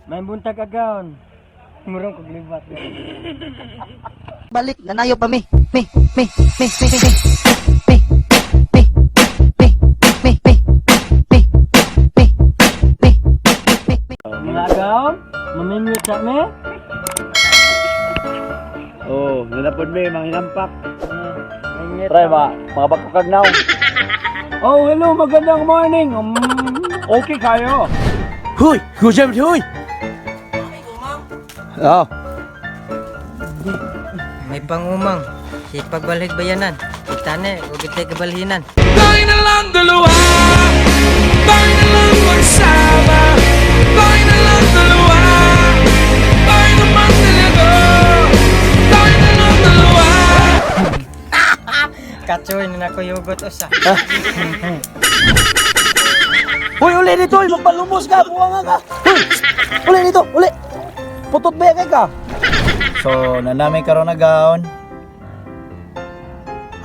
May buntag agaon. Murong kog libat. Balik nanayo pa mi mi mi mi mi mi mi mi mi mi mi mi mi mi mi mi. Mga agaon, mamingwit sa me. Oh, nanapod mi mga hinampak. Mamingwit. Try ba, mga bakukag now. Oh, hello, magandang morning. Okay kayo. Huy, hujam huy. Oh. May pangumang, si pagbalhig bayanan, itane o gitay kabalhinan. Tayo na lang dalawa. Tayo na lang magsama. Tayo na lang dalawa. Tayo naman talaga. Tayo na lang dalawa. Katsoy na nako yugot usa. Uy, uli dito, uy, magpalumos ka, buwa nga ka. Uy, uli dito, uli. Putot ba kay ka? So, nanami karon na gown.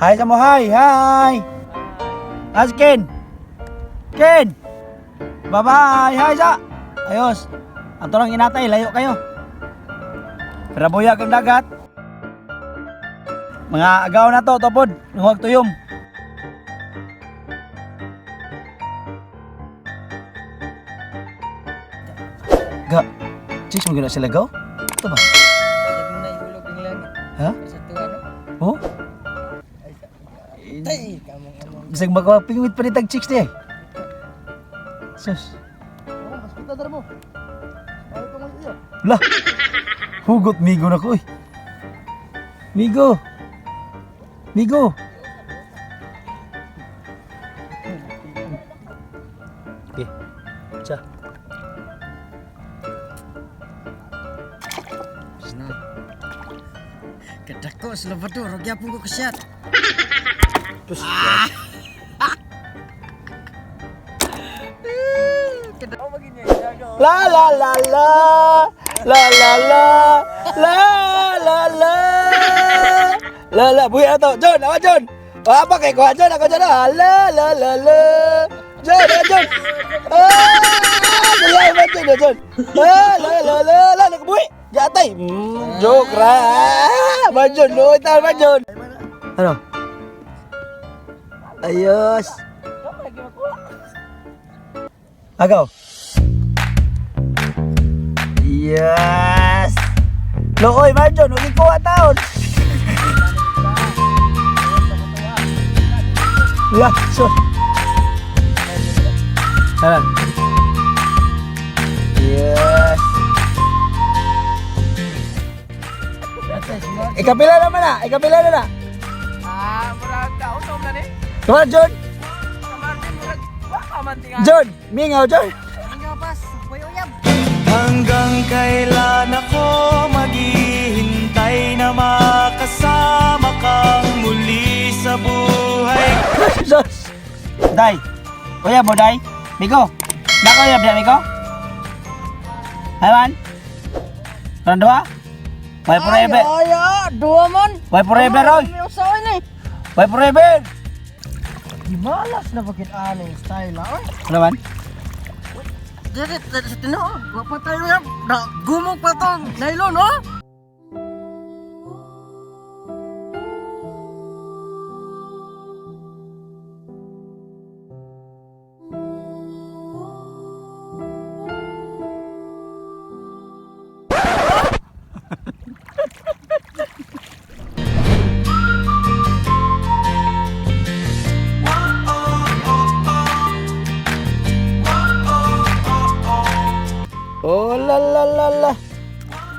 Hi sa mo, hi, hi. As Ken. Ken. Bye-bye. Hi sa. Ayos. Ang turang inatay, layo kayo. Pero buyag ang dagat. Mga agaw na to, topod. Huwag tuyom. Ga, chicks mo gina sila gaw? Ito ba? Sabi na ihulog ang langit. Ha? Sa tuwa no. Oh? Tay, kamong among. Bisag magpingwit pa nitag chicks niya eh. Sus. Lah. Hugot migo na ko eh. Migo. Migo. Okay. Sa. Kadako Salvador, og gyapon ko kasyat. Tus. La la la la. La la la. La la la. La la buhi na to. John, ako John. O, apa kay kuha John, ako John. Ah, la la la la. John, ako John. Ah, dala ba John, ah, John. Ah, la la la la nakabuhi. Gatay. Joke ra. Ah, ba John, no, ita ba John. Ano? Ayos. Agaw. Yes! Looy, Marjon, huwag ikuha taon! La, so. Tara. Yes! Ikapila naman na! Ikapila na na! Ah, murag kaunom na ni. Come on, John! Kamartin murag wa ka man tingali. John! Mingaw, John! Ingaw pas, boy uyab. Hanggang kailan ako maghihintay na makasama kang muli sa buhay? Sus! Day! Kuya mo, Day! Miko! Nako, yab na, Miko? Hay man? Karon dua? Way forever! Ay, ah, duwa man. Way forever, oy! May usahay ni. Way forever! Gimalas na bakit ani style ah. Oy. Ano man? Dili sa tinuod, wa pa tayo yab. Na gumok pa tong nylon oh. Oh la la la la.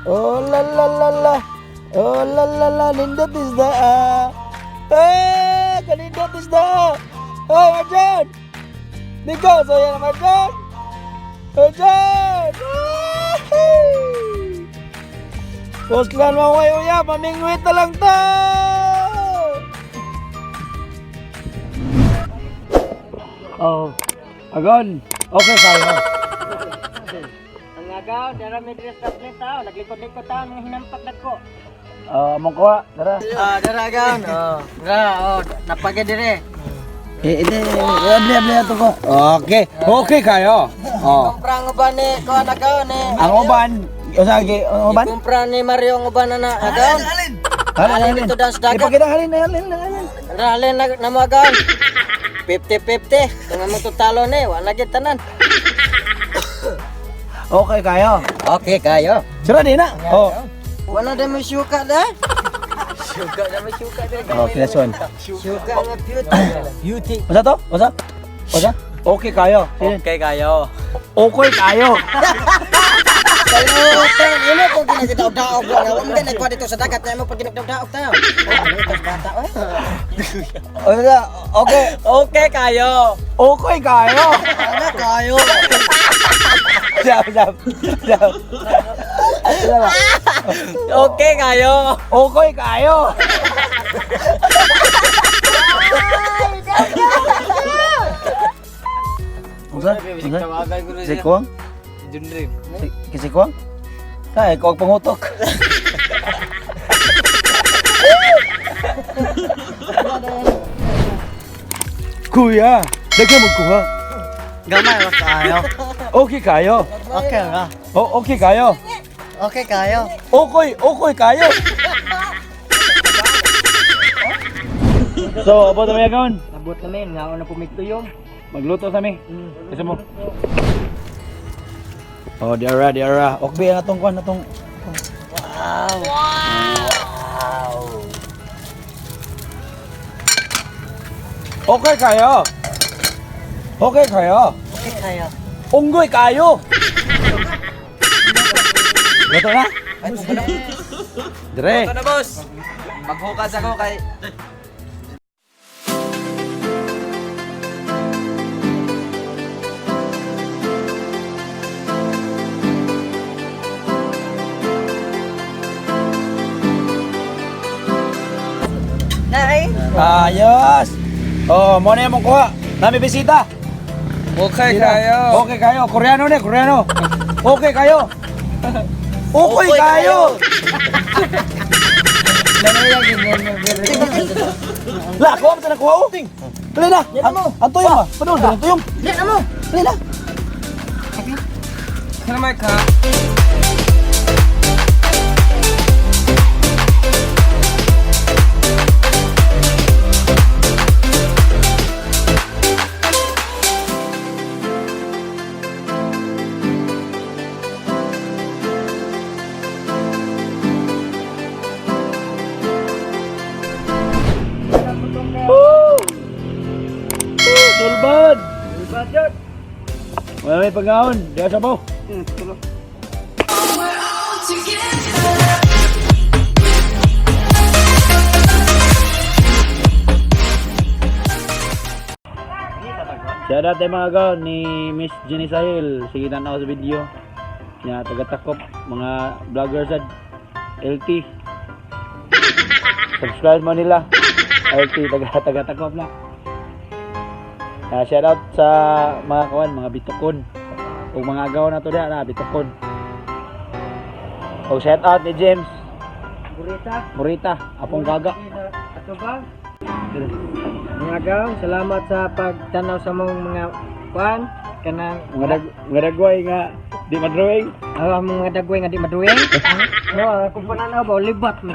Oh la la la la. Oh la la la, nindot isda. Ah, Eh, kanindot isda. Oh, Marjan. Nico, so yan Marjan. Marjan. Postlan mo kayo ya, mamingwit na lang ta. Oh, agon. Okay kayo. Ang agaon, dara may dress up ni tao, naglikod-likod tao mga hinampak dagko. Ah, mong kuha, tara. Ah, dara gaon. Oh, dara oh, napagay dire. Eh, eh, abli abli ato ko. Okay. Okay kayo. Oh. Kumpra ang uban ni kuan agaw ni. Ang uban, unsa gi ang uban? Kumpra ni Mario ang uban na na agaw. Halin, Halin dito daw sa dagat. Ipakita halin, halin, halin. Halin na na mo agaw. 50-50. Kung among tutalo ni, wala gyud tanan. Okay kayo. Okay kayo. Sira di na. Oh. Wala na mo syuka da. Okay, last one. Syuka nga beauty. Beauty. Unsa to? Unsa? Unsa? Okay kayo. Okay kayo. Okay kayo. Kayo, imo kung ginagdaog-daog nga wa man nagkuha dito sa dagat na imo pag ginagdaog-daog tayo. Oh, ito sa bata oy. Unsa? Okay. Okay kayo. Okay kayo. Ana kayo. Jab, jab. Jab. Jab. Okay kayo. Okay kayo. Unsa? Unsa? Si Kuang? Junrin. Si Kuang? Kaya, ikaw ang pangutok. Kuya, daghan mo kuha. Gamay ra kayo. Okay kayo. Okay ra. Oh, okay kayo. Okay kayo. Okay, okay kayo. So, abot na may agaon. Abot namin, nga na pumigtuyong. Magluto sa mi. Gusto mo? Oh, di ara, di ara. Okbe ang atong kuan atong. Wow. Wow. Okay kayo. Okay kayo. Okay kayo. Unggoy kayo. Luto na? Dire. Ito na boss. Maghukas ako kay Nay. Ayos. Oh, mo na yung kuha. Nami bisita. Okay Sila. kayo. Okay kayo. Koreano na, Koreano. Okay kayo. Okay kayo. La, kuha mo na kuha oh. Dali na. Ang tuyong ba? Padul, ang tuyong. Dili na mo. Dali na. Can I ka? Woo! Woo, Sulbad. Wala may pagkaon. Di sa po. Shout out mga gaon ni Miss Jenny Sahil. Sige tanaw sa video. Nga taga-takop mga vloggers at LT. Subscribe mo nila. LT taga taga takop na. Shout out sa mga kawan, mga bitukon. O mga agaw na to diha na bitukon. O shout out ni James Burita. Murita, apong gaga. Ato ba? Mga gaw, salamat sa pagtanaw sa mong mga kuan kanang Mga dagway nga di madrawing. ang mga dagway nga di maduwing. No, kung pananaw ba libat mo.